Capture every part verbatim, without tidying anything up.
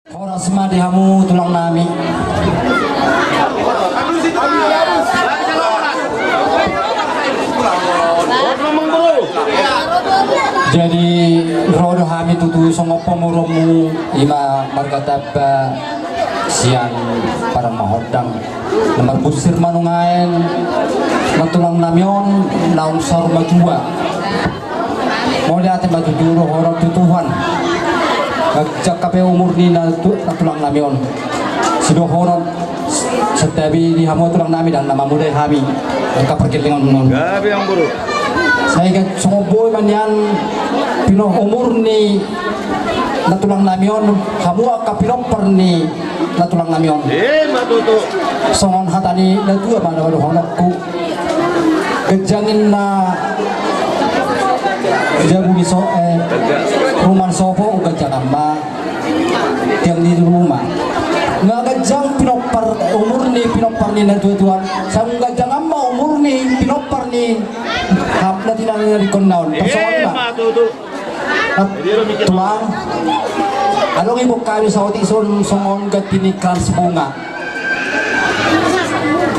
Horas ma di hamu tulang nami. Jadi ro do hami tutu songon pamoruonmu, ima marga Tamba sian Padang Mahondang. Na marbunsir ma nuaeng na tulang nami on naung saur matua. Mauliate ma tutu dohonon tu Tuhan. Ganjang hape umur ni na tu-, na tulang nami on. Sidohonon, santabi di hamu tulang nami, ndang na mamodai hami angka pargellengon on. Gabe, Amang Boru. Sai ganjang songon boi ma nian pinompar umur ni na tulang nami on, hamu angka pinompar ni na tulang nami on. Ima tutu. Songon hata ni natua ma na dohononku. Ganjang ninna jabu ni so-, eh, ruma ni sopo, ganjang ma tiang ni ruma. Nga ganjang pinompar, umur ni pinompar ni natuatua. Sai ganjang ma umur ni pinompar ni hap na tinadingkon na on. Ima tutu. Tulang, adong i boan hami saotik songon ganti ni krans bunga.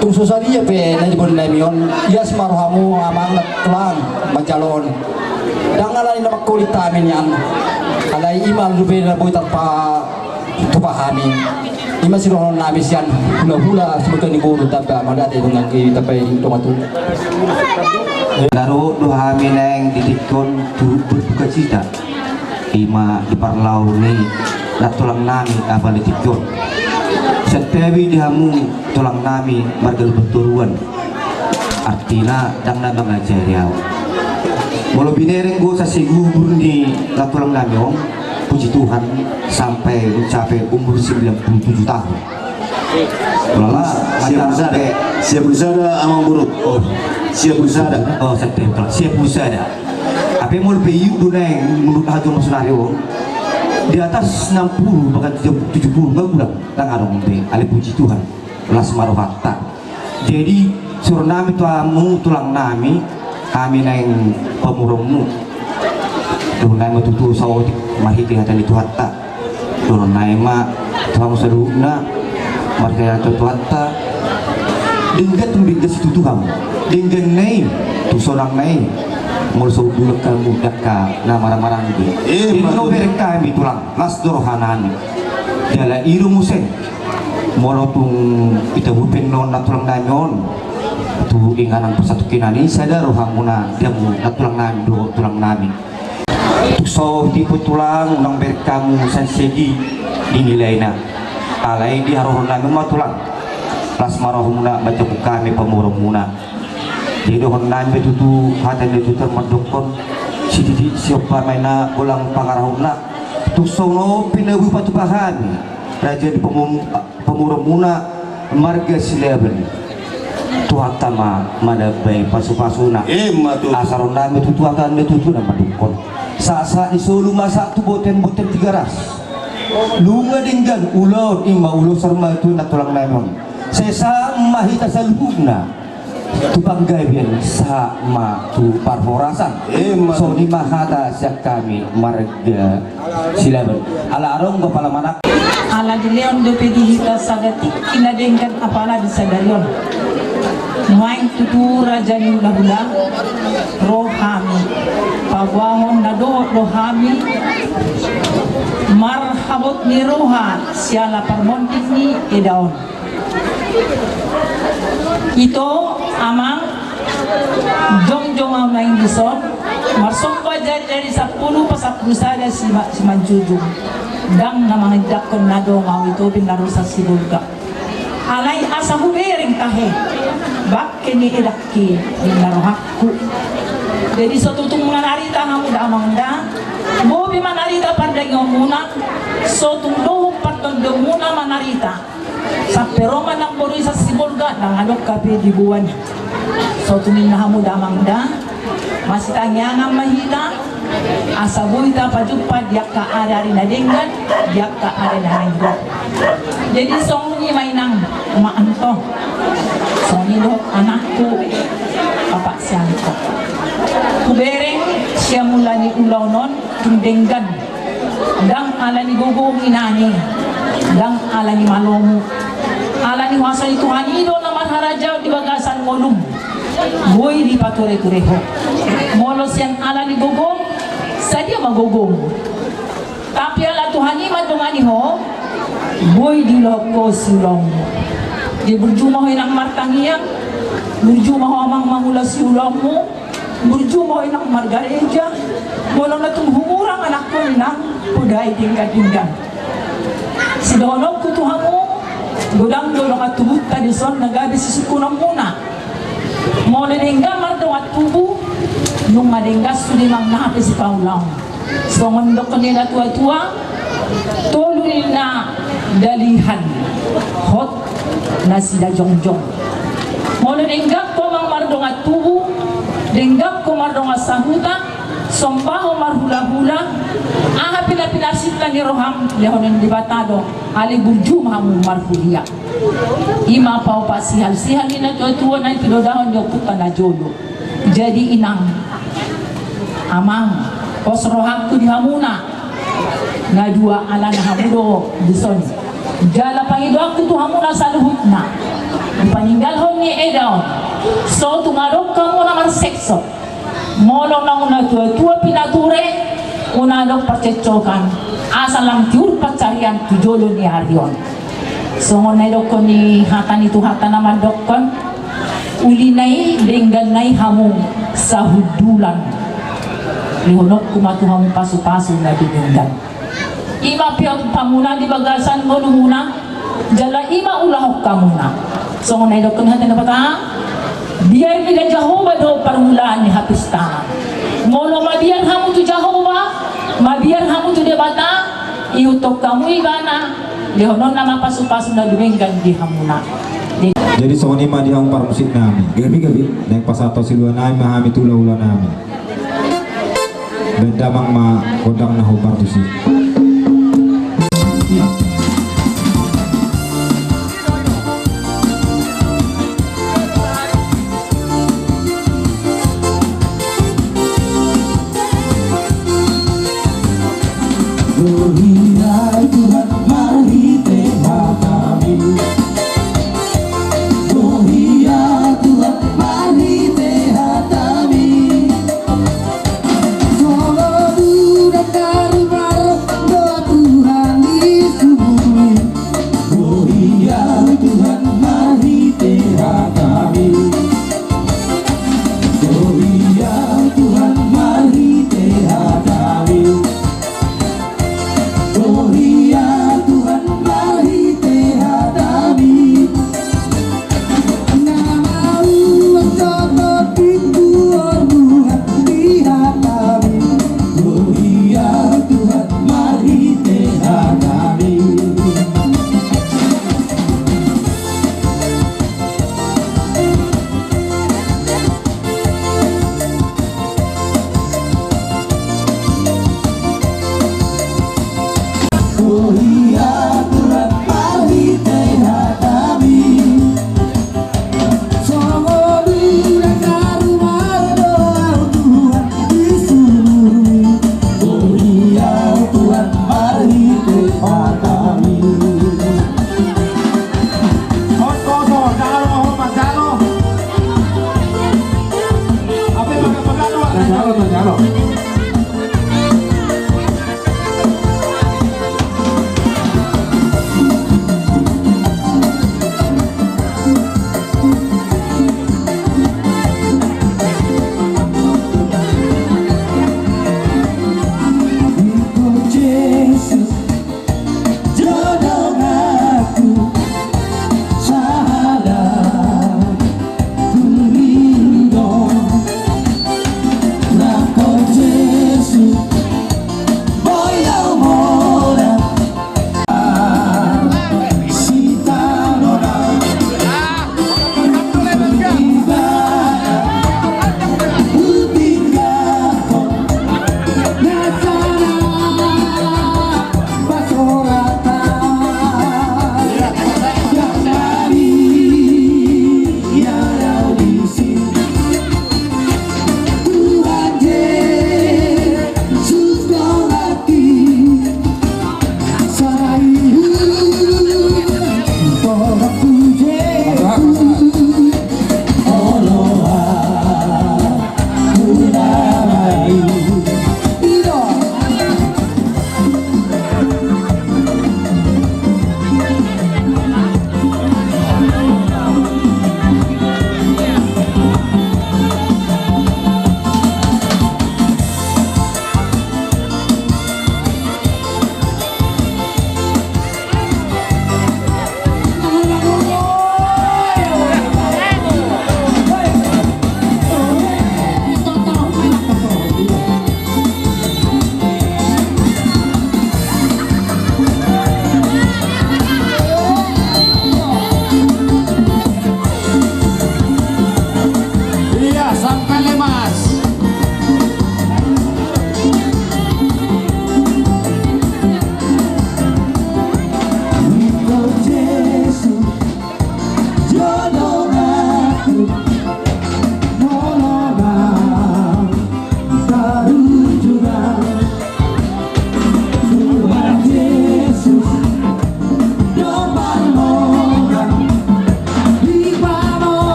Tung so sadia pe na di bona nami on, ias ma rohamu amang na tulang manjalo on. Ndang alani na mangkolit hami nian, alai ima dope na boi tarpatupa hami. Ima sidohonon nami sian hulahula siboto ni boru Tamba, mauliate dongan i Tamba i dongan tu. Laho do hami naeng di tingki on tu berdukacita. Ima di parlao ni na tulang nami apala di tingki on. Santabi di hamu tulang nami marga Lumban Toruan. Artina ndang na mangajari au. Molo binereng do sasegubur ni na tulang nami on, puji Tuhan, sampai mencapai umur sembilan puluh tujuh tahun. Lala, siap bersada. Siap bersada, Amang Boru. Oh. Siap bersada. Oh, siap bersada. Siap bersada. Hape molo pe iuk do naeng menurut hajong sonari on, di atas enam puluh bahkan tujuh puluh nggak kurang. Ndang adong be, alai puji Tuhan. Las ma rohanta. Jadi, suru nami tu hamu tulang nami, hami naeng pamoruonmu. Dohonon nami ma tutu saotik marhite hata ni Tuhanta. Dohonon nami ma tu hamu saluhutna, marhite hata ni Tuhanta. Denggan tu denggan situtu hamu. Denggan na i tu sonang na i. Molo so unduk hamu dangka na marang-marang di. Ima tutu. Bereng hami tulang, las do roha nami. Jala i do muse. Molo tung ita bupen non na tulang nami on tu inganan persatukinan i, sada rohamuna di hamu na tulang nami dohot tulang nami. Tung so tipe tulang, unang bereng hamu sian segi di nilaina. Alai di haroron nami ma tulang, las ma rohamuna manjangkon hami pamoruonmuna. Jadi dohonon nami ma tutu hata ni tutur mandokkon sititi siompa ma i na golang pangarahutna. Tung songon on pe na boi patupa hami raja ni pamom- pamoruonmuna marga Silaban. Tuhanta ma manambai pasupasuna. Ima tutu. Asa ro nami tu Tuhanta na tutu na mandokkon. Sahat-sahat ni solu ma sahat tu bontean-bontean Tigaras. Nunga denggan ulaon, ima ulaon saur matua na tulang nami on. Sai sahat ma hita saluhutna tu panggabean, sahat ma tu parhorasan. Ima tutu. Songon i ma hata sian hami marga Silaban. Ala adong do pala manang. Ala dilehon dope di hita sada tingki na denggan apala di sadari on. Nuaeng tutu raja ni hulahula, ro hami paboahon na dohot do hami marhabot ni roha siala parmonding ni eda on. Ito, amang, jongjong ahu naeng dison, marsomba jari-jari sampulu pasampulu sada sima-, simanjujung. Ndang na mangindakhon na adong ahu ito pe na ro Sibolga. Alai asa hubereng tahe, bangke ni edangki ninna rohangku. Jadi so tutung manarita hamu da amang da, boi manarita pardagingonmuna, so tung dohot partondionmuna manarita. Sampe ro ma nang boru i Sibolga, ndang adong hape diboan. So tung ninna hamu da amang da, masitangiangan ma hita, asa boi tapajumpa di angka ari-ari na denggan, di angka ari na naeng ro. Jadi songon i ma inang ma antong, songon i dohot anakku, bapak siangko. Hubereng sian mula ni ulaon on tung denggan. Ndang ala ni gogo ni nani, Ndang ala ni malomu. Ala ni huaso ni Tuhan i do na marharajaon di bagasan ngolum. Boi dipatureture ho. Molo sian ala ni gogom, sadia ma gogom. Tapi ala Tuhan i mandongani ho, boi diulahon ho siulaonmu. Jadi burju ma ho inang martangiang, burju ma ho amang mangula siulaonmu, burju ma ho inang margareja, molo na tung humurang anakkon inang, podai denggan-denggan. Sidohononku tu hamu, godang do dongan tubunta dison na gabe sisungkunonmuna. Molo denggan mardongan tubu, nunga denggan sude manang na pe sipaulaon. Songon didok ni na tua-tua, tolu ni na dalihan, hot na sida jongjong. Molo denggan ho amang mardongan tubu, denggan ho mardongan sahuta, somba ho marhula-hula, aha pe na pinarsinta ni roham, lehonon ni Debata do, alai burju ma hamu marhuria. I ma paopat sihal-sihal ni na tua-tua na nidodahon ni ompunta na jolo. Jadi inang, amang, pos rohangku di hamuna. Na dua alana hamu do dison. Jala pangidoanku tu hamuna saluhutna. Di paninggalhon ni eda on, so tung adong hamu na marsekso. Molo naung na tua-tua pinature, unang adong parcekcokan, asa lam tiur pansarian tu jolo ni ari on. Songon na nidokkon ni hata ni Tuhanta na mandokkon, ulina i dengganna i hamu sahundulan. Lehononku ma tu hamu pasu-pasu na dumenggan. I ma piompamuna di bagasan ngolumuna, jala i ma ulahonmuna. Songon na nidokkon ni hata ni Debata, biar mida Jahowa do parmulaan ni hapistahan. Molo mabiar hamu tu Jahowa, mabiar hamu tu Debata, ihuthon hamu ibana, lehononna ma pasu-pasu na dumenggan di hamuna. Jadi songon i ma di hamu parmusik nami. Gabe, gabe. Naeng pasahat siluan nami ma hami tu hula-hula nami. Baen damang ma gondang na hombar tusi. Huria Tuhan marhite hatami. Huria Tuhan marhite hatami. Songon udan na rumar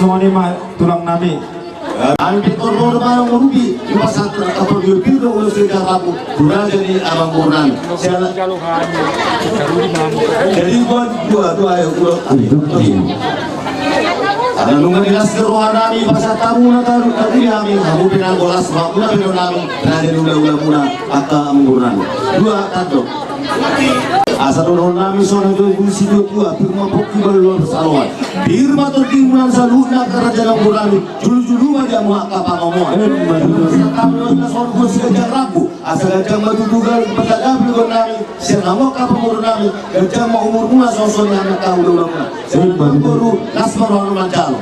Songon i ma tulang nami. Hami pintor do manang urupi, i ma sahat apabila pir do ulos di jarabu, tu raja ni amangboru nami. Siala. Jadi buat dua, dua ya, ulos. Karena nunga di las ni roha nami, pasahat hamu na taru, taru di hami, hamu pe nanggo las, hamu na pe do nami, raja ni hula-hula muna, angka amangboru nami. Dua, tandok. Asa dohonon nami songon na didok ni si tua-tua, pir ma pongki balga dohot saloan. Pir ma tondimuna saluhutna angka raja ni amangboru nami, julu-julu ma di hamu angka pangomoan. Asa dohonon nami songon na didok ni si ganjang rambu, asa ganjang ma tutu gabe, pantagapi dohonon nami, sian hamu angka amangboru nami, ganjang ma umurmuna songon i songon ni hamu angka hula-hula muna. Sian hamu angka boru, las ma roha manjalo.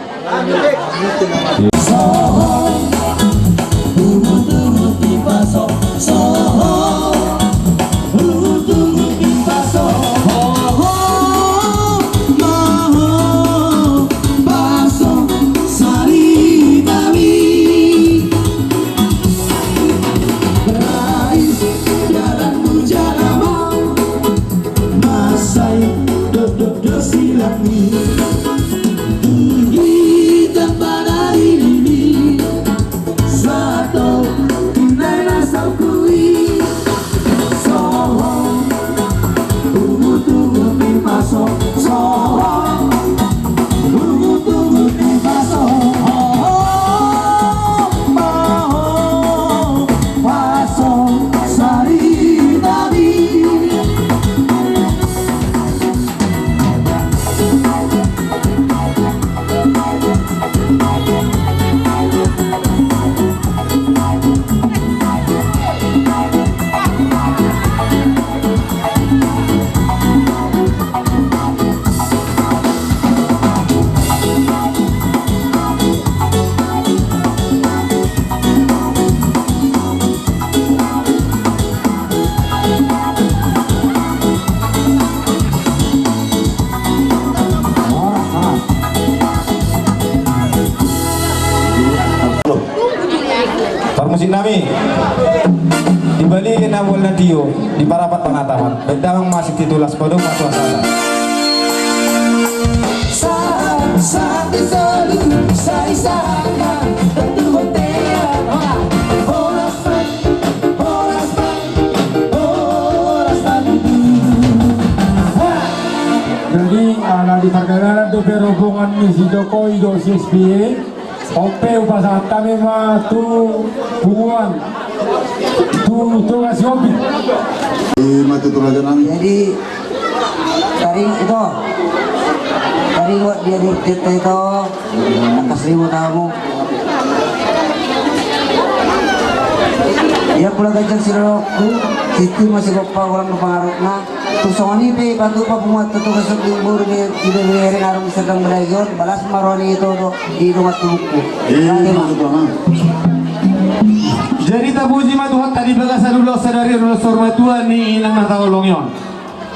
Masai, dok, dok, dok, silang ni. Tinggi tanpa dari lili. Sato, tinai na saukui. Soho, ungu, tungu, ni paso. Soho, ungu, tungu, ni paso. Ho, ho, ho, ho. Paso, sari, tadi. Parmusik nami, di bali na mual na tio, di parapat pangatapan, baen damang ma sititi las, padomu ma tu hasahatan. Sa, sa, solu, sa, sa, sa, tentu hotel, hola, hola, hola, hola, hola. Jadi, ala di pardalanan dope rombongan ni si Jokowi dohot si S B Y, on pe hupasahat hami ma tu punguan, tu Toga Sihombing. Ima tu raja nami. Jadi, taringot ito, taringot dia di kita ito, angka saribu tamu. Ia pula ganjang siloloku, siti masih gopa ulang pangarukna. Tu songon i pe, patupa punguan tu Toga Sihombing boru ni, di bere-bere na adong di serdang balagion, balas ma roha ni ito do, di dongan tubuku. Iya, maksud Tuhan. Jadi tapuji ma Tuhanta di bagasan ulos sadari on, ulos saur matua ni inang na taolongi on.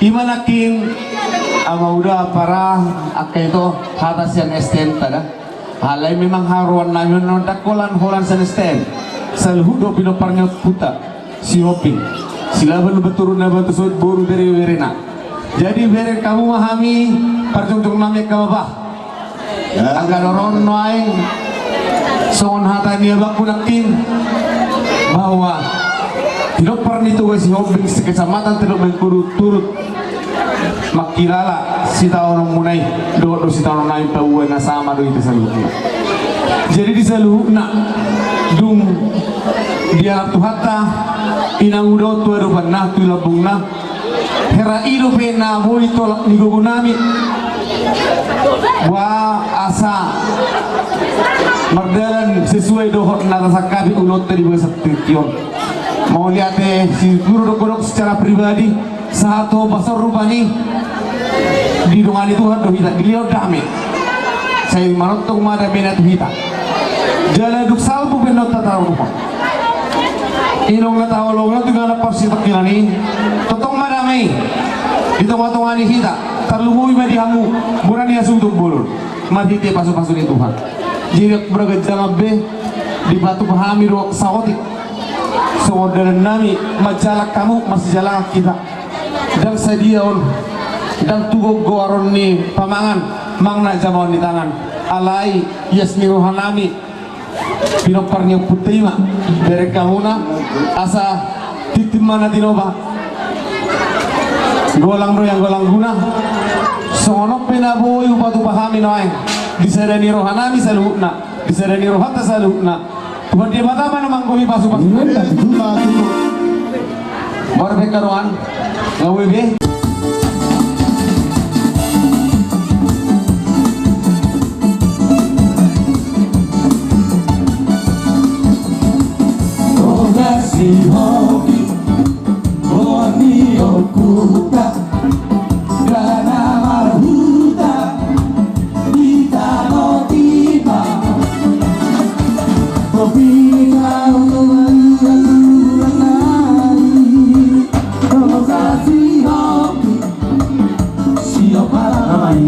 Ima nangkin, ama uda, para, angka ito, hata sian S T M ta da. Alai memang haroan nami on ndang holan-holan sian S T M. Saluhut do pinompar ni ompunta Sihombing, Silaban, Lumban Toru, Nabatua, Sohot, boru, bere-berena. Jadi bereng hamu ma hami, parjongjong nami angka bapa. Angka dohonon nuaeng, songon hata ni abangku nangkin, bahwa pinompar ni Toga Sihombing sekecamatan Teluk Mengkudu turut mangkilala sitaononmuna i, dohot do sitaonon nami, paboa na sama do hita saluhutna. Jadi di saluhutna, dung dialap Tuhanta, inang uda on tu adopanna, tu lambungna, hera i dope na boi tolap ni gogo nami. Boha asa mardalan sesuai dohot na tasangkapi ulaonta di bagasan tingki on. Mauliate situru do godang secara pribadi, sahat tu pasarupan i, didongani Tuhan do hita, dilehon dame. Sai manongtong ma damena tu hita. Jala dung salpu pe on tataruhon. Inong na taolongi on tu inganan parsitongkinan i, tongtong ma dame i di tonga-tonga ni hita, tarlumobi ma di hamu bona ni hasuhuton bolon, marhite pasu-pasu ni Tuhan. Jadi, angka ganjang be, dipatupa hami do saotik songon dalan nami, manjalang hamu, masijalangan hita. Ndang sadia on, ndang tugon goaron ni pamangan, manang na jamaon ni tangan. Alai ias ni rohanami, pinompar ni ompunta i ma, bereng hamuna, asa tintin ma na tinopa. Golang do ianggo langguna. Songon on pe na boi hupatupa hami nuaeng di sada ni rohanami saluhutna, di sada ni rohanta saluhutna. Tuhan Debata ma na manggohi pasupasu. Marbek karoan. Nga boi be. Roha si hobi, roha ni ompunta. Dana marhuta di tano tipa. Kopi kau nari. Roha si hobi, siop halamai.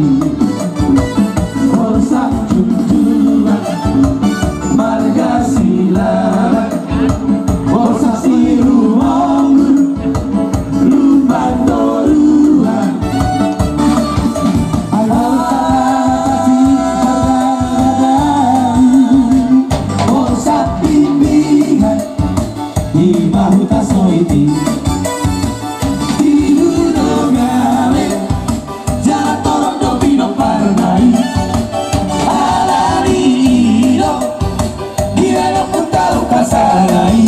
Borsak jujur, marga Silaban. Borsak Sirumonggur, Lumban Toruan. Ai borsak na tasi marga Silaban. Borsak bimbingan, ima huta Soiti. Tilu do gabe, jala torop do pinomparna i. Alani i do, dibaen ompunta Lukas Alai.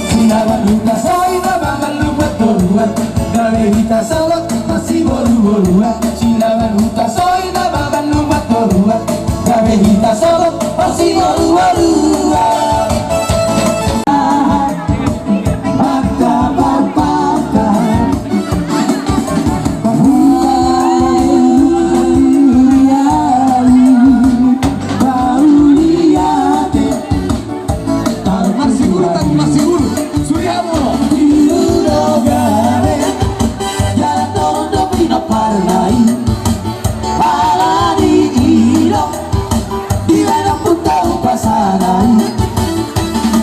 Silaban Lukas Alai na mambaen Lumban Toruan. Gabe hita sogot marsiboruboruan. Silaban Lukas Alai na mambaen Lumban Toruan. Gabe hita sogot marsiboruboruan. Angka parpata. Mauliate. Tarup marsiguru, tarup marsiguru. Suriamu. Tilu do gabe, jala torop do pinomparna i. Alani i do, dibaen ompunta Lukas Alai.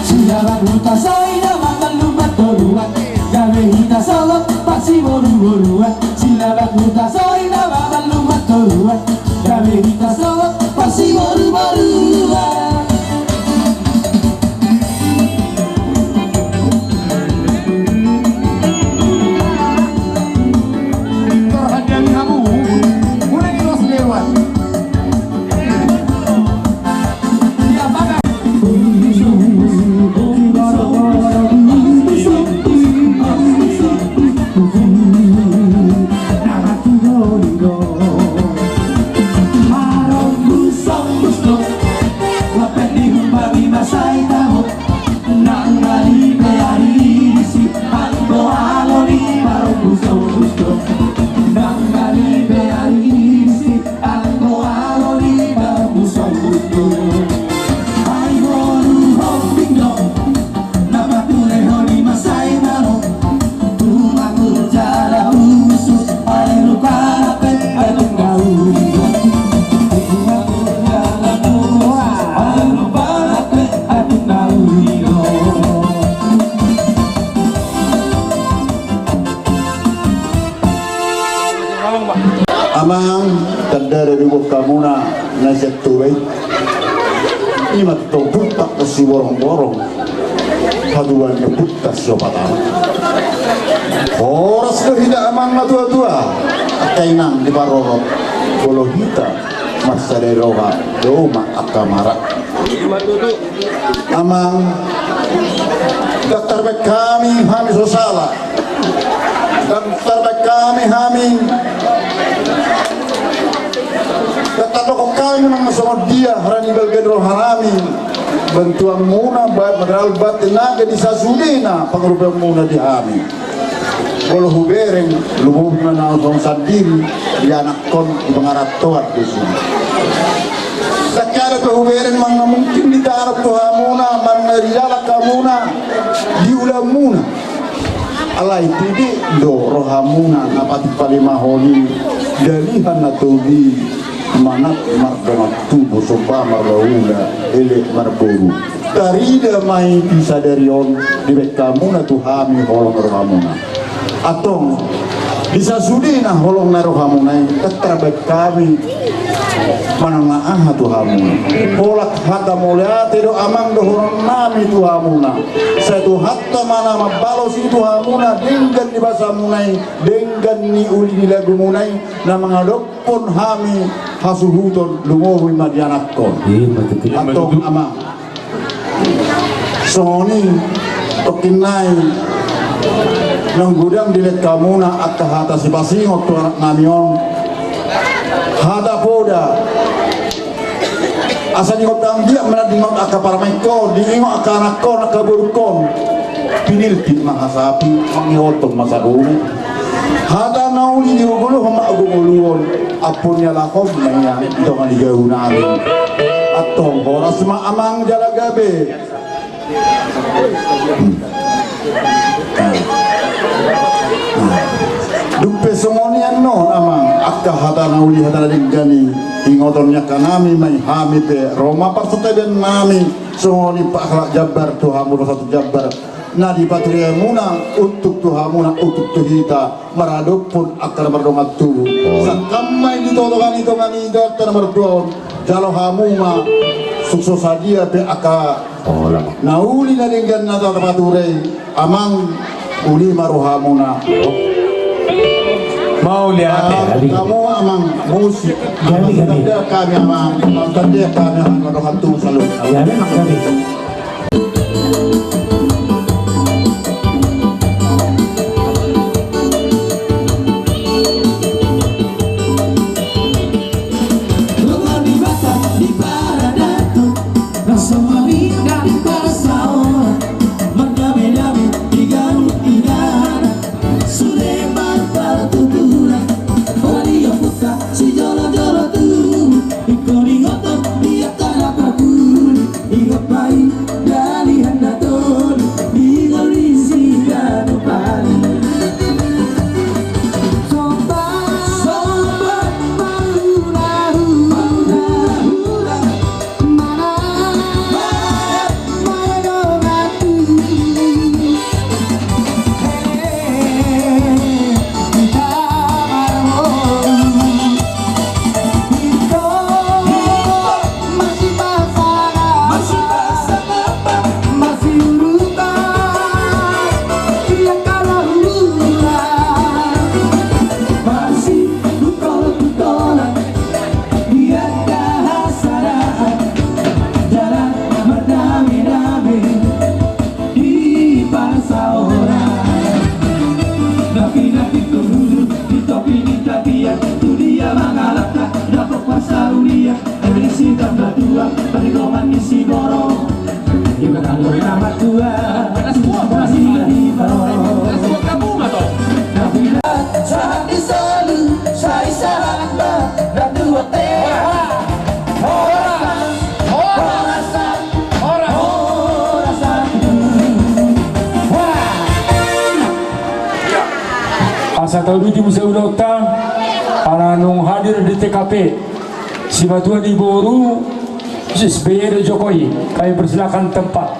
Silaban Lukas Alai na mambaen Lumban Toruan. Gabe hita sogot marsiboruboruan. Silaban Lukas Alai na mambaen Lumban Toruan. Gabe hita sogot marsiboruboruan. Torhan ni hamu, mulai di los lewat. Ai boru Hombing do, na paturehon i ma sai malo. Tumanggung jala usus, ai rupana pe, ai tunggal usus. Tumanggung jala usus, ai rupana pe, ai tunggal usus. Amang, tanda dari buah kamuna na siap tuai. Ima tong putak ke si borong-borong. Haduan ke putak si opat anak. Horas do hita amang na tua-tua. Kainang di parorot. Bolo hita marsadai roha. Doma angka mara. Amang, ndang tarbaen hami, hami so sala. Ndang tarbaen hami, hami. Ndang tardokkon hami nang songon dia hara ni balga ni roha nami. Bantuanmuna, baen madral bat tenaga di sasudena pangurupianmuna di hami. Molo hubereng, lumobi ma na songon sandiri, di anakkon, di pangarantoan di sini. Ndang ada pe hubereng manang mungkin di tangan tu hamuna, manang di dalan hamuna, di ulaonmuna. Alai pidi do rohamuna na patik palimahon i, dalihan na tondi, manat mardongan tubu, somba marlaula, elek marboru. Tarida ma i di sadari on, dibaen hamuna tu hami holong ni rohamuna. Antong, di sasudena holong ni rohamuna i, ndang tarbaen hami Manang na aha tu hamuna. Holan hata mauliate do amang dohononnami tu hamuna. Sai Tuhanta ma na mambalos i tu hamuna denggan ni basamuna i, denggan ni uli ni lagumuna i, na mangadophon hami hasuhuton, lumobi ma di anakkon. Antong amang. Songon i, tongkin nai, naung godang dilehon hamuna angka hata sipasingot tu anaknami on. Hata poda. Asa diingot anggiat ma na diingot angka parumaen on, diingot angka anakkon, angka borungkon. Pinilpil ma hasapi, mangihothon ma sabune. Hata na uli digogohon ma agung uluon, ampun ni alahon ma ia di tonga ni gabe nami. Antong horas ma amang jala gabe. Dung pe songon i annon amang, angka hata na uli hata na denggan i, ingoton ni angka nami ma i, hami pe ro ma parsantabian nami songon i, pahalak jambar tu hamu, ro satu jambar. Na dipatureamuna, untung tu hamuna, untung tu hita, maradophon angka na mardongan tubu. Sangkam ma i di tonga ni tonga ni hita na martua on, jalo hamu ma, sukses sadia pe angka na uli na denggan na tapature i, amang, uli ma rohamuna. Mauliate. Hamu amang musik. Tanda kami amang, tanda kami amang, mardongan tubu saluhutna. Rasa maringan pasaoran, mardame-dame di ganup inganan. Sude marpartuturan, ora dia puta sijolo-jolo tubu. Ingkon ingoton di angka na parpudi, ingot ma i dalihan na tolu, di ngolu ni siganup ari. Somba, somba, marhula-hula, marhula-hula. Di angka hasaraan, jala mardame-dame di pasaoran. Napi-napi tu hulu, di topi ni tapian, tu dia mangalangka, dapot parsaulian, di si tambatua, parigoman ni si borong. Iba tanggung nama tua. Asa tauduti muse ulaonta, ala nunga hadir di T K P. Simatua ni boru, S B Y do Jokowi, kami persilakan tempat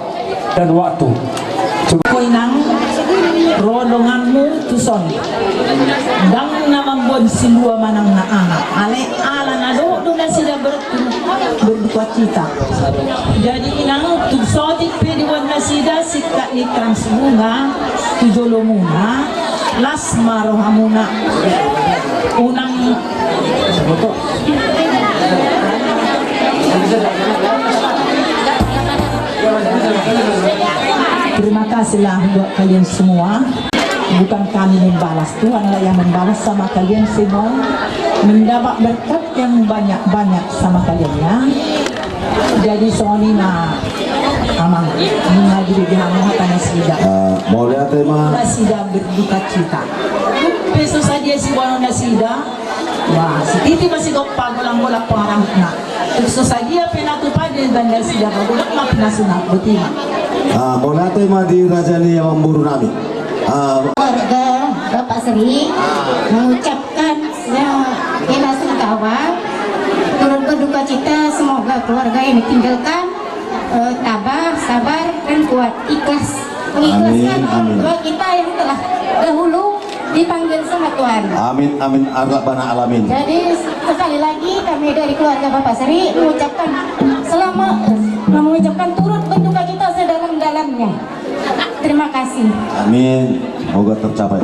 dan waktu. Coba. Inang, ro donganmu tu son. Ndang na mamboan silua manang na aha. Alai ala na dohot do nasida ber-, berduka cita. Jadi inang, tung saotik pe diboan nasida singkat ni krans bunga tu jolomuna. Las ma rohamuna. Unang. Terima kasihlah buat kalian semua. Bukan kami membalas, Tuhanlah yang membalas sama kalian semua. Mendapat berkat yang banyak-banyak sama kalian, ya. Jadi songon i ma amang, nunga dibege hamu hata nasida. Ah, mauliate ma. Nasida berduka cita. Tung pe so sadia siboanon nasida. Wah, sititi ma sigompa golang-golang pangarahutna. Tung so sadia pe na tupa di banda nasida, golang ma pinasuna, boti ma. Ah, mauliate ma di raja ni amangboru nami. Ah, warga Bapak Sri mengucapkan Ya, bela sungkawa, turut berduka cita, semoga keluarga yang ditinggalkan, eh, tabah, sabar, dan kuat, ikhlas. Mengikhlaskan orang tua kita yang telah dahulu Dipanggil sama Tuhan. Amin, amin, ya rabbal alamin. Jadi, sekali lagi kami dari keluarga Bapak Sri mengucapkan selamat, mengucapkan turut berduka cita sedalam-dalamnya. Terima kasih. Amin. Semoga tercapai.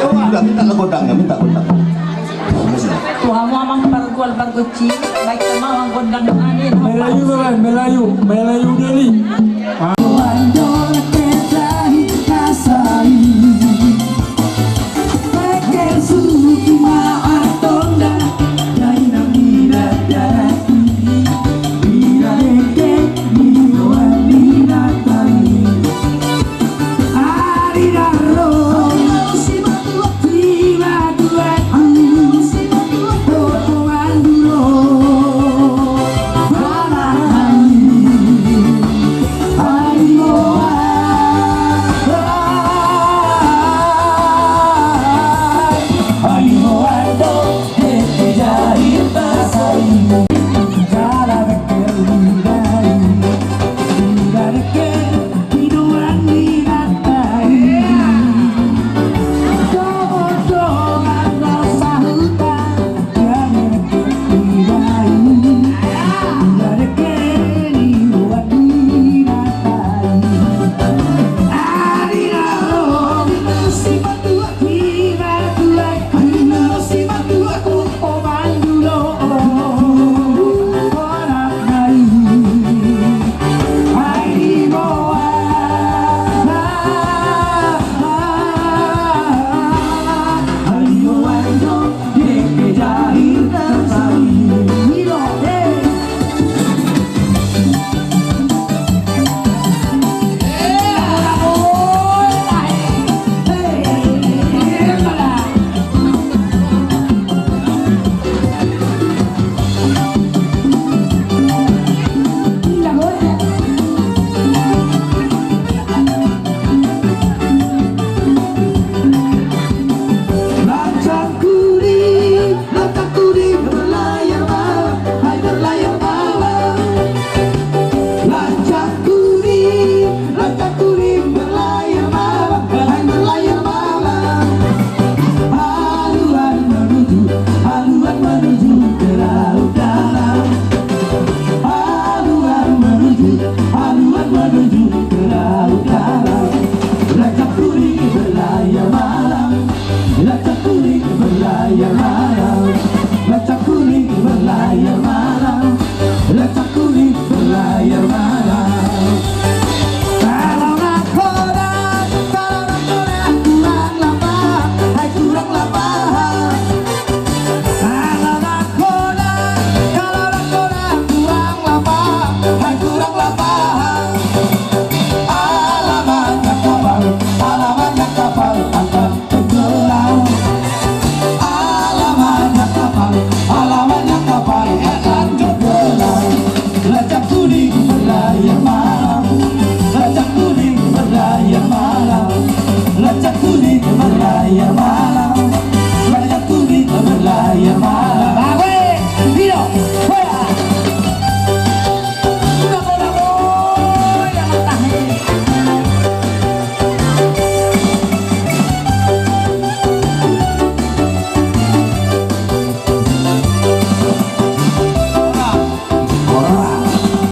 Udah, minta gondangnya, minta gondang. Tuhan, Amang, pargual pargonsi, baen ma gondang. Amin. Melayu, Melayu, Melayu Deli.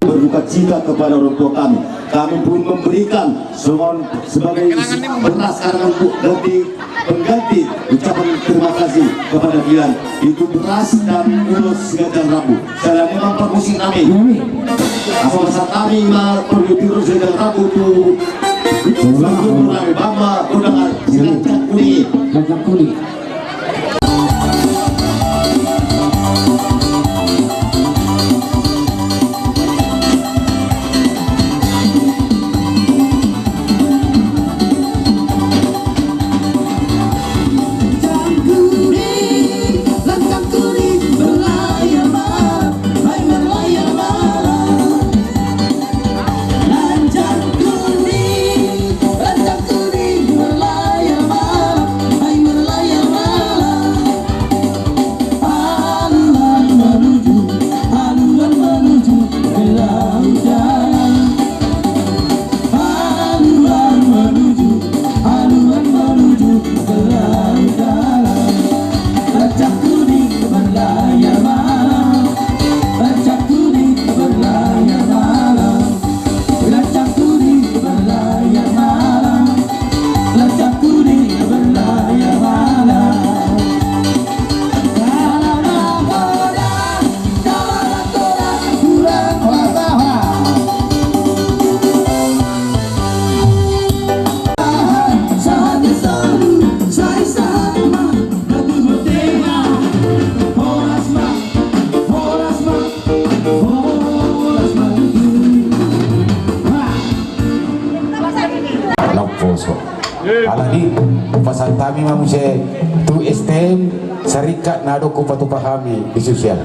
Berduka cita kepada orang tua kami. Kami pun memberikan songon sebagai beras karena untuk ganti, pengganti ucapan terima kasih kepada kalian. Itu beras dan ulos si ganjang rambu. Salam memang permusik nami. Asa basa nami ma perlu tiru si ganjang rambu tu. Bama, udah, si ganjang kuning. Ganjang kuning. Hami ma muse tu S T M, sarikat na adong hupatupa hami di sosial.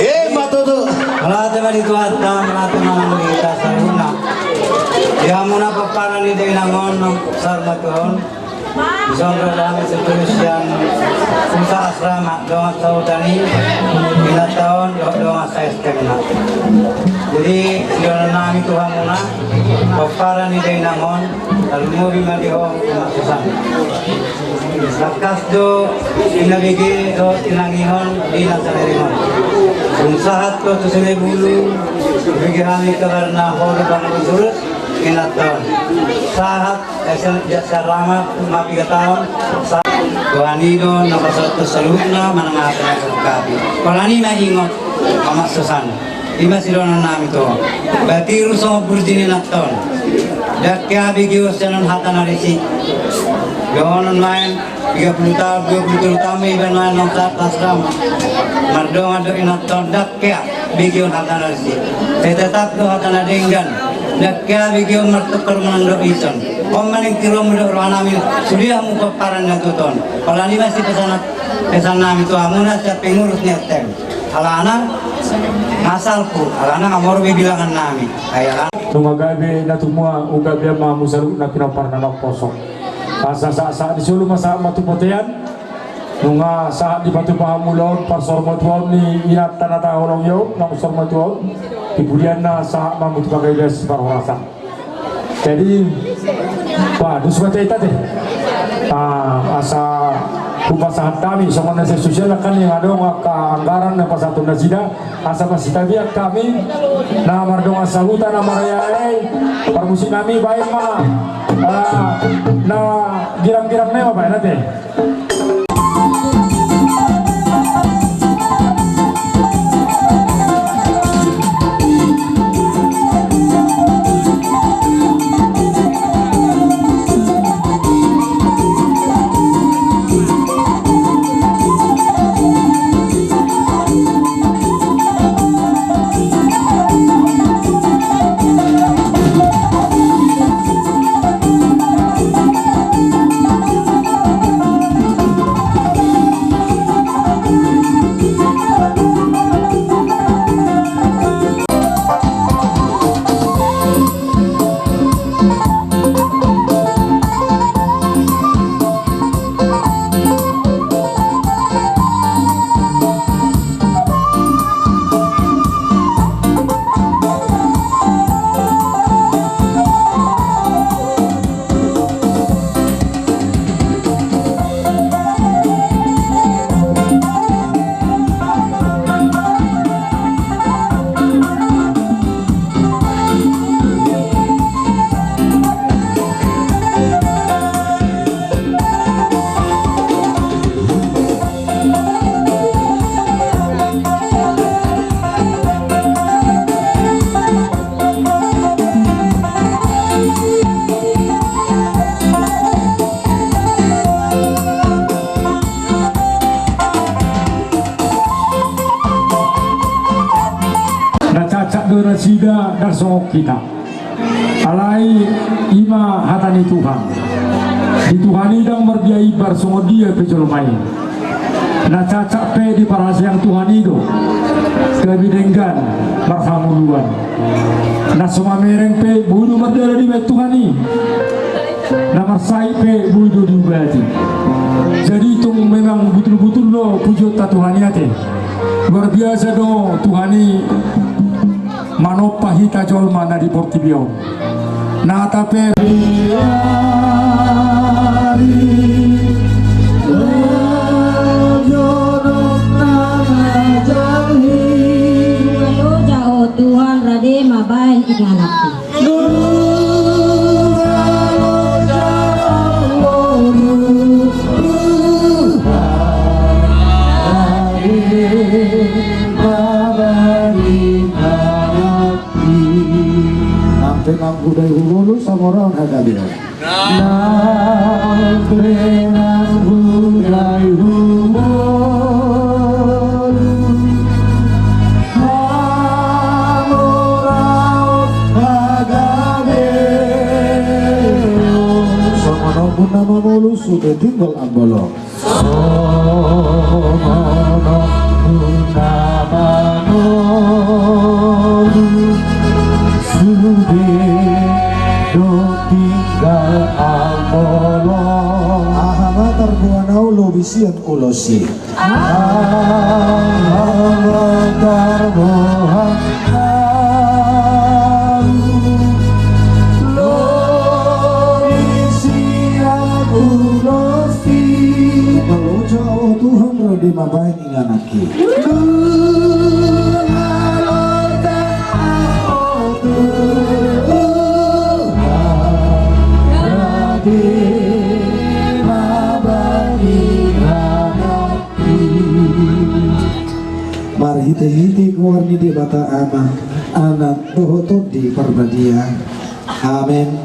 Eh, ma tutu. Mauliate ma di Tuhanta, mauliate ma di hita saluhutna. Di hamuna pomparan ni dainang on, saur matua on. Dison ro hami seterusna, usaha asrama, dongan sahuta ni inanta on, do-, dongan sa-S T M-na. Jadi, sidohonon nami tu hamuna, pomparan ni dainang on, tarlumobi ma di ho, Omak Susan. Tangkas do, tinabege do, tinangihon, di na salelengon. Dung sahat do tu Sumebulu, bege hami kabar na ho do bang surut, inanta on. Sahat Esa jasa rama ma piga taon. Tuhan i do na pasahat saluhutna manang aha pe na dilengkapi. Pola ni ma ingot, Omak Susan. I ma sidohonon nami tu ho. Ba tiru songon burju ni inanta on. Ndang hea bege on sian on hata na risi. Dohonon ma i, tiga puluh taon, dua puluh tolu taon ma iba nuaeng naung sahat tu asrama. Mardongan do inanta on, ndang hea bege on hata na risi. Sai tetap do hata na denggan. Ndang hea bege on martongkor manang dohot ison. On ma naeng tiruonmu dohot rohanami, sude hamu pomparan na tutu on. Pola ni ma sipesan, pesan nami tu hamuna sian pengurus ni S T M. Alana, nga salpu, alana nga moro be bilangan nami. Ai alana. Nunga gabe na tumua, gabean ma hamu saluhutna pinompar na naung poso. Asa sahat-sahat ni solu ma sahat ma tu bontean. Nunga sahat dipatupa hamu ulaon parsaurmatuaon ni inanta na taholongi on, naung saurmatua on, di pudianna sahat ma hamu tu panggabean siparhorasan. Jadi, wah, dus ma hita te. Ah, asa hupasahat hami, songon na sian sosial kan yang adong angka anggaran na pasahaton nasida, asa masitabian hami, na mardongan sahuta, na marayarayai, parmusik nami baen ma, ah, na girang-girang na ma baen ate. Na cacat do nasida, ndang songon hita. Alai i ma hata ni Tuhan. Di Tuhan i ndang marbiar-ibar songon dia pe jolma i. Na cacat pe diparhaseang Tuhan i do gabe denggan marhangoluan. Na so mamereng pe boi do mardala dibaen Tuhan i. Na marsahit pe boi do diubati. Jadi tung memang butul-butul do pujionta Tuhan i ate. Luar biasa do Tuhan i manompa hita jolma na di portibi on. Na tape Tuhan rade mabaen inganakku. Nang pe nang hudai hubolu samora on hagabeon. Nang pe nang hudai hubolu samora on hagabeon. Tinggal ambolong. Songon on huna mangolu sude, dung tinggal ambolong. Aha ma tarboan ahu lobi sian ulos i. Aha ma tarboan ahu lobi sian ulos i. Mauliate ma Tuhan, rade ma baen ingananki. Mauliate ma Tuhan, rade ma baen ingananki. Marhitehite goar ni Debata Ama, Anak dohot Tondi Parbadia. Amen.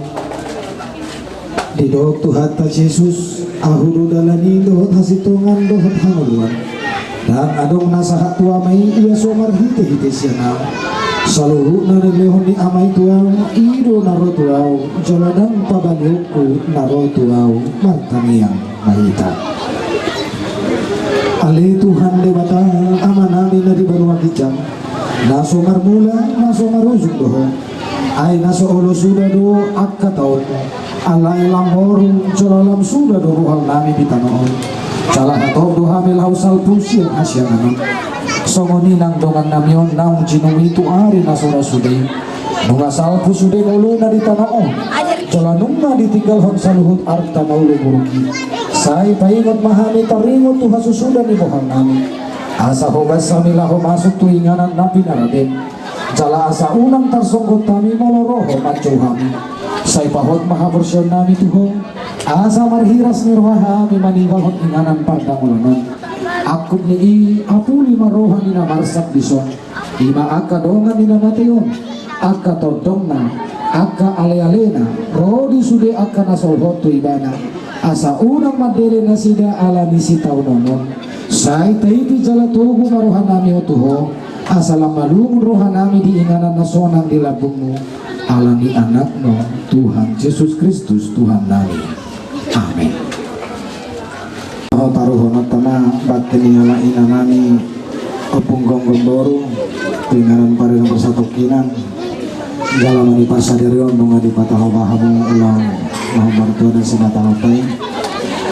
Didok Tuhanta Jesus, ahu do dalan i dohot hasintongan dohot hangoluan. Ndang adong na sahat tu Ama i ia so marhitehite sian ahu. Saluhutna na nilehon ni Ama i tu ahu, i do na ro tu ahu, jala ndang pabalionku na ro tu ahu. Martangiang ma hita. Ale Tuhan Debata, Amanami na di banua ginjang, na so marmula, na so marujung do Ho. Ai na so olo suda do angka taonmu. Alai lam boru jala lam suda do rohanami di tano on. Jala hatop do hami laho salpu sian hasiangan on. Songon i nang dongannami on naung jinumi tu ari na so ra sude i. Nunga salpu sude ngoluna di tano on, jala nunga ditinggalhon saluhut arta na olo buruk i. Sai paingot ma hami taringot tu hasusuda ni bohalnami, asa hobas hami laho masuk tu inganan na pinarade. Jala asa unang tarsonggot hami molo ro Ho manjou hami. Sai pahot ma haporseaonnami tu Ho, asa marhiras ni roha hami manimbalhon inganan pardangolan on. Angkup ni i apuli ma roha ni na marsak dison. I ma angka dongan ni na mate on, angka tondongna, angka alealena, ro di sude angka na solhot tu ibana. Asa unang mandele nasida ala ni sitaonon on. Sai taiti jala togu ma rohanami on tu Ho, asa lam malungun rohanami di inganan na sonang di lambungmu, ala ni Anakmu, Tuhan Jesus Kristus, Tuhannami. Amen. Ho taruhononta ma bangke ni halak inanami Ompung Gomgom boru, tu inganan parian parsatongkinan. Jala mani pasadari on nunga dipataho bahamu ulang mahombar tuan si mata hotai.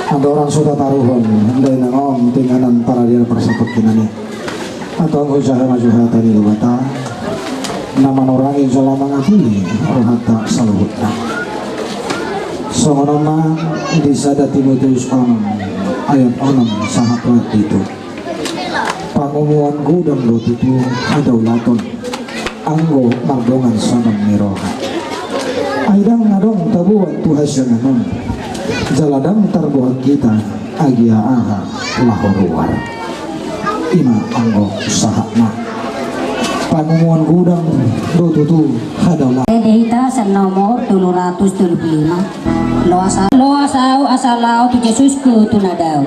Andorang so tataruhon, ndai nang on tu inganan paradian parsatongkinan i. Antong hujaha ma jo hata ni Debata, na manorangi jala mangapuli rohanta saluhutna. Songon on ma di sada Timoteus onom ayat onom sahat tu pitu. Pangomoan godang do tutu hadaulaton, anggo mardongan sonang ni roha. Ai ndang adong taboan tu hasiangan on, jala ndang tarboan hita agia aha laho ruar. I ma anggo sahatna. Pangomoan godang do tutu hadaulaton. Ende hita sian nomor tolu ratus tolu pulu lima. Loas, loas ahu asa laho tu Jesusku tu na dao.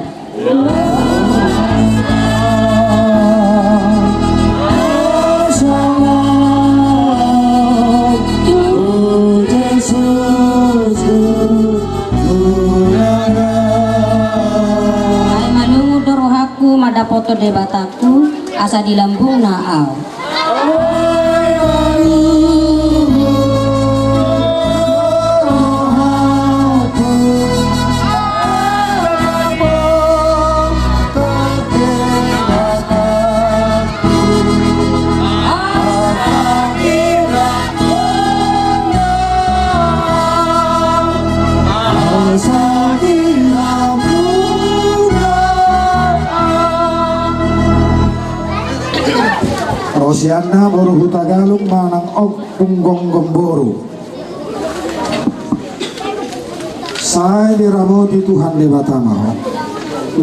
Ai malungun do rohangku mandapothon Debatangku, asa di lambungna ahu. Ro sianna boru Hutagalung manang Ompung Gomgom boru. Sai diramoti Tuhan Debata ma ho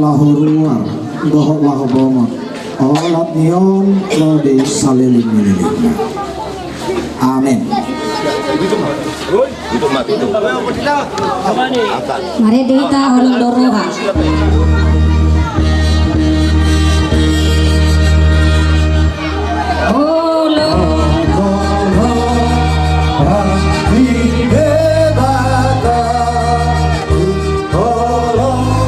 laho ruar dohot laho bongot, olat ni on ro di saleleng ni lelengna. Amen. Tutup ma, tutup. Angkat. Marende hita, holong do roha. Holong do roha ni Debata, holong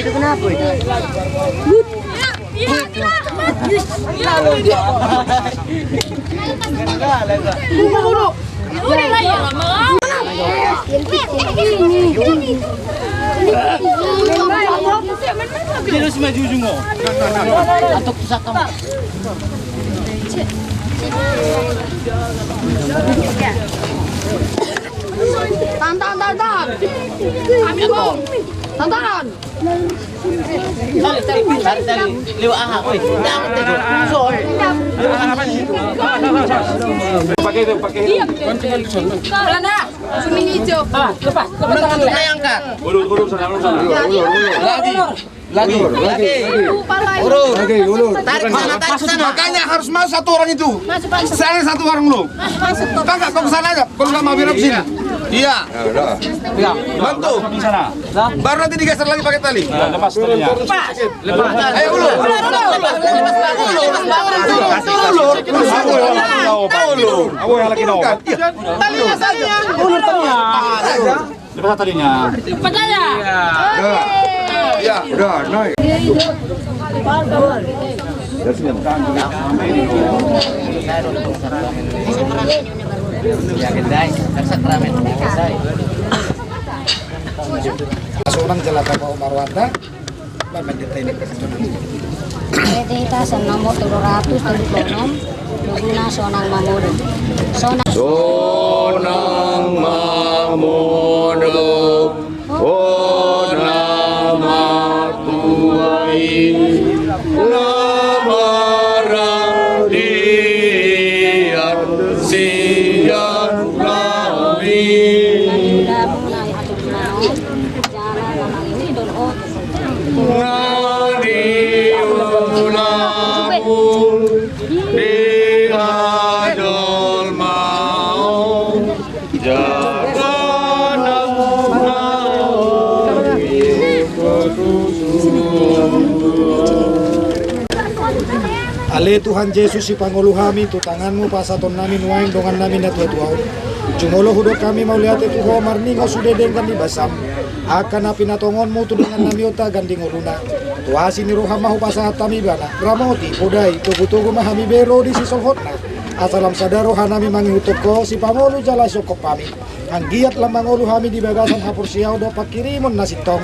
Itu kenapa itu? Terus maju ujung, oh. Nah, nah, nah, nah. Atok pusaka. Tahan, tahan, tahan, tahan. Tahan, tahan. Tali, tali, tali, tali. Lewat aha, oi. Tahan, tahan. Pakai itu, pakai itu. Mana? Sumini, Jo. Ah, lepas, lepas tangan. Saya angkat. Ulur, ulur sana, ulur sana. Ulur, ulur, ulur. Lagi. Lagi, lagi, lagi. Ulur. Lagi, ulur. Tarik sana, tarik sana. Makanya harus masuk satu orang itu. Masuk, masuk. Saya satu orang lu. Masuk, masuk. Kakak, kau ke sana aja. Kau nggak mau belok sini. Iya. Ya, udah. Ya. Bantu. Di sana. Baru nanti digeser lagi pakai tali. Ya, lepas talinya. Lepas. Lepas. Ayo, ulur. Ulur, ulur, ulur. Ulur. Ulur. Ulur. Ulur. Talinya saja. Ulur talinya. Lepas talinya. Lepas aja. Ya. Ya, udah, naik. Sonang jelata Pak Umar Wanda. Jadi, hita sian nomor tolu ratus tolu pulu onom, laguna Sonang Mamoluk. Sonang. Sonang Mamoluk, hona martua i, na maradian sian hami. Na niula di ulaon di jolma on, jala na Ale Tuhan Jesus, sipangolu hami tu tanganmu pasahatonnami nuaeng dongannami na tuatua on. Jumolo hudok hami mauliate tu Ho marningot sude denggan ni basam. Angka na pinatongonmu tu dongannami on tagan di ngoluna. Tu asi ni roham ma hupasahat hami ibana, ramoti, podai, togutogu ma hami be ro di sisolhotna. Asa lam sada rohanami mangihuthon Ho, sipangolu jala sihongkop hami. Anggiat lam mangolu hami di bagasan haporseaon dohot panghirimon na sintong,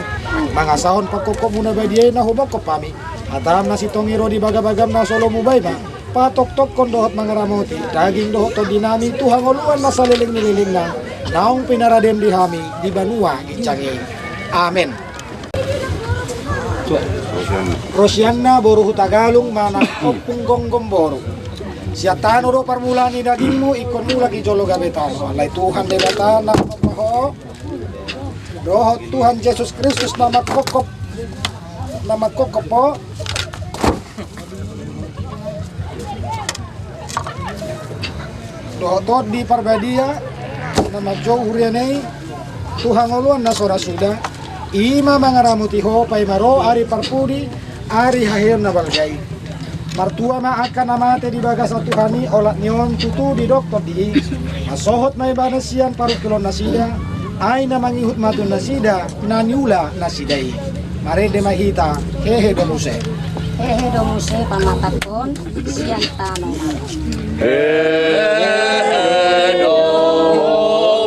mangasahon pangkophopmu na badia i na humongkop hami. Hatam na sintong i ro di bagabagam na so lomo bahen ma. Patoktokkon dohot mangaramoti daging dohot tondinami tu hangoluan na saleleng ni lelengna, naung pinaradem di hami di banua ginjang i. Amen. Rosianna boru Hutagalung manang Ompung Gomgom boru. Sian tano do parmulaan ni dagingmu, ingkon mulak i jolo gabe tano. Alai Tuhan Debata na manomba ho, dohot Tuhan Jesus Kristus na mangkophop, na mangkophop ho, dohot Tondi Parbadia na manjou huriana i tu hangoluan na so ra suda, i ma mangaramoti ho paima ro ari parpudi, ari haheon na balga i. Martua ma angka na mate di bagasan Tuhan i, olat ni on tutu didok Tondi i. Mansohot ma ibana sian parungkilon nasida, ai na mangihut ma tu nasida na niula nasida i. Marende ma hita, hehe do muse. Hehe do muse pamatangkon sian tano. Hehe do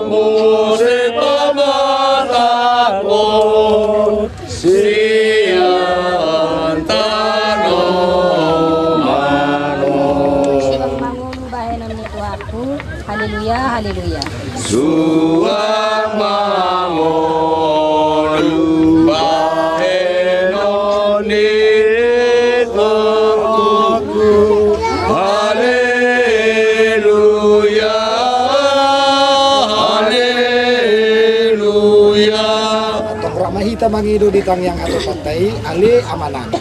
muse pamatangkon sian tano. Suang mangolu bahenon ni Tuhanku. Haleluya, haleluya. Suang mangolu bahenon ni Tuhanku. Haleluya, haleluya. Tong rap ma hita mangido di tangiang hatopanta i, ale amanami.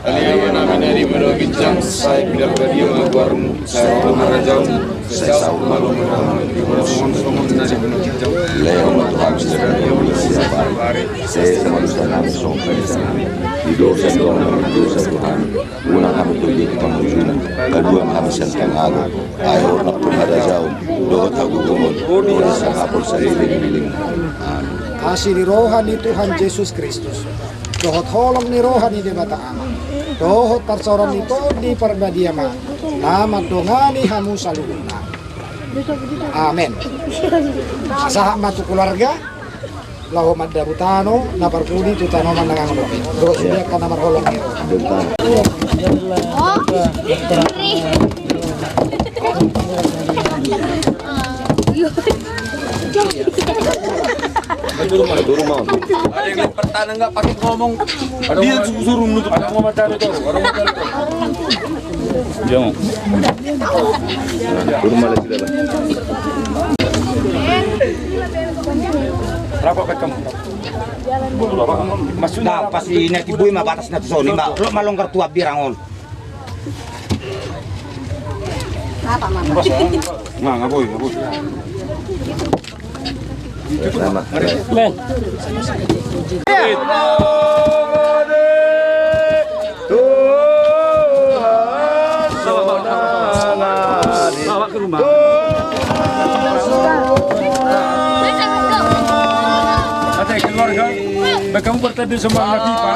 Amannami na di banua ginjang, sai pinarbadia ma goarmu, sai ro ma harajaonmu, sai saut ma lomo ni roham, di banua ginjang. Lehon ma tu hami sadari on hangoluan siapari. Sesa ma dosanami songon panesanami di dosa ni dongan na mardosa tu hami. Unang hami togihon tu pangunjunan, palua ma hami sian pangago. Ai Ho do nampuna harajaon dohot hagogoon dohot hasangapon saleleng ni lelengna. Amin. Asi ni roha ni Tuhan Jesus Kristus dohot holong ni roha ni Debata Ama dohot parsaoran ni Tondi Parbadia ma na mandongani hamu saluhutna. Amen. Sahat ma tu keluarga. Laho mandabu tano na parpudi tu tanoman na ngangon ope. Dohot sude angka na marholong i. Ada yang lempar tanah nggak pakai ngomong. Dia suruh nutup. Orang mau taruh tuh. Orang mau taruh tuh. Jangan. Turun malah tidak, Bang. Berapa pekan? Maksudnya pas ini tibui ma batas na tu soni ma lo malonggar tu abirang on. Nah, nggak boleh, nggak boleh. Tuhan sonang. Bawa ke rumah. Ate keluarga, baik kamu bertemu sama anak Ipa.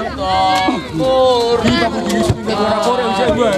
Ipa pergi di sini, kore-kore usia dua.